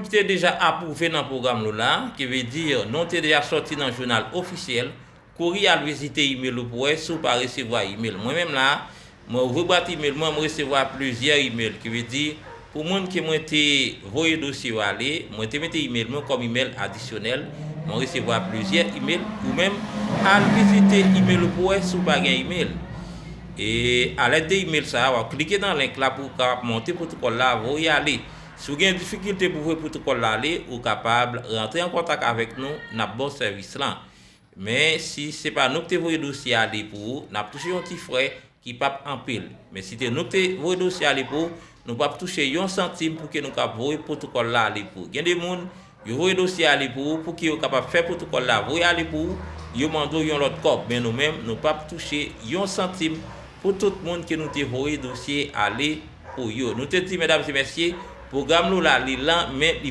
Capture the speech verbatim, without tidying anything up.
ki te deja apwouve nan pwogram nou la, ki vle di nou te deja sòti nan jounal ofisyèl, kouri al vizite imèl ou pou wè si w pa resevwa imèl. Mwen menm la, mwen ouvri bwat imèl mwen, mwen resevwa plizyè imèl, ki vle di pou moun ke mwen te voye dosye yo ale, mwen te mete imèl mwen kòm imèl adisyonèl, mwen resevwa plizyè imèl, ou menm al vizite imèl ou pou wè si w pa gen imèl. E alèd de imèl sa a, w ap klike nan link la pou w kapab monte pwotokòl la, voye ale. Si w gen difikilte pou voye pwotokòl la ale, ou kapab rantre an kontak avèk nou, n ap ba w sèvis lan. Men si se pa nou ki te voye dosye a ale pou ou, n ap touche yon ti frè ki p ap anpil. Men si te nou ki te voye dosye a ale pou ou, nou p ap touche yon santim pou ke nou kab voye pwotokòl la ale pou ou. Gen de moun, yo voye dosye a ale pou ou, pou ke yo kapab fè pwotokòl la voye ale pou ou, yo mande w yon lòt kòb. Men nou menm, nou p ap touche yon santim pou tout moun ke nou te voye dosye ale pou yo. Nou te di, medam e mesye, pwogram nou la, li lan, men